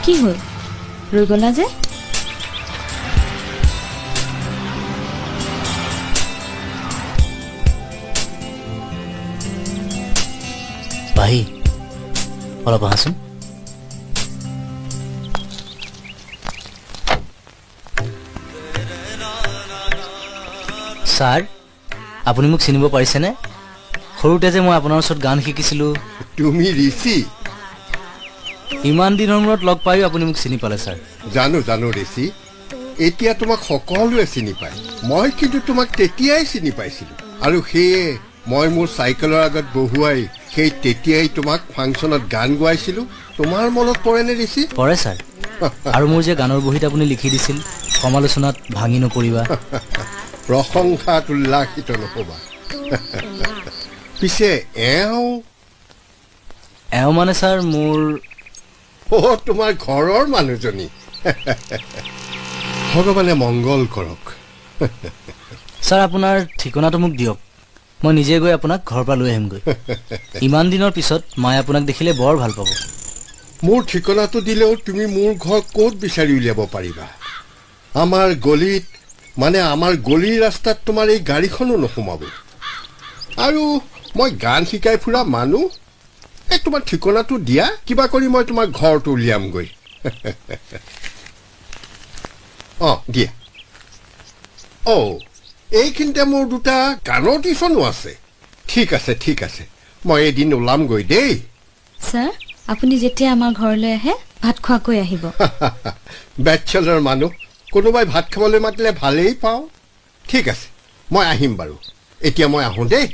কি হ'ল, ৰৈ গ'লা যে? পাহি, অলপ আহাচোন। ছাৰ, আপুনি মোক চিনিব পাৰিছেনে? সৰুতে যে মই আপোনাৰ ওচৰত গান শিকিছিলোঁ। তুমি ঋষি? ইমান দিনৰ মূৰত লগ পায়ো আপুনি মোক চিনি পালে ছাৰ। জানো জানো ঋষি, এতিয়া তোমাক সকলোৱে চিনি পায়। মই কিন্তু তোমাক তেতিয়াই চিনি পাইছিলোঁ, আৰু সেয়ে মই মোৰ চাইকেলৰ আগত বহুৱাই সেই তেতিয়াই তোমাক ফাংচনত গান গোৱাইছিলোঁ। তোমাৰ মনত পৰেনে ঋষি? পৰে ছাৰ। আৰু মোৰ যে গানৰ বহীত আপুনি লিখি দিছিল, সমালোচনাত ভাঙি নপৰিবা, প্ৰশংসাত উল্লাসিত নহ'বা। পিছে এওঁ? এওঁ মানে ছাৰ মোৰ... অ', তোমাৰ ঘৰৰ মানুহজনী। ভগৱানে মংগল কৰক। ছাৰ, আপোনাৰ ঠিকনাটো মোক দিয়ক, মই নিজে গৈ আপোনাক ঘৰৰ পৰা লৈ আহিমগৈ। ইমান দিনৰ পিছত মায়ে আপোনাক দেখিলে বৰ ভাল পাব। মোৰ ঠিকনাটো দিলেও তুমি মোৰ ঘৰ ক'ত বিচাৰি উলিয়াব পাৰিবা? আমাৰ গলিত, মানে আমাৰ গলিৰ ৰাস্তাত তোমাৰ এই গাড়ীখনো নোসোমাব। আৰু মই গান শিকাই ফুৰা মানুহ। এই তোমাৰ ঠিকনাটো দিয়া, কিবা কৰি মই তোমাৰ ঘৰটো উলিয়ামগৈ। অঁ দিয়া। অ' এইখিনিতে মোৰ দুটা গানৰ টিউচনো আছে। ঠিক আছে ঠিক আছে, মই এদিন ওলামগৈ দেই। ছাৰ, আপুনি যেতিয়া আমাৰ ঘৰলৈ আহে ভাত খোৱাকৈ আহিব। বেচেলৰ মানুহ, কোনোবাই ভাত খাবলৈ মাতিলে ভালেই পাওঁ। ঠিক আছে, মই আহিম বাৰু। এতিয়া মই আহোঁ দেই।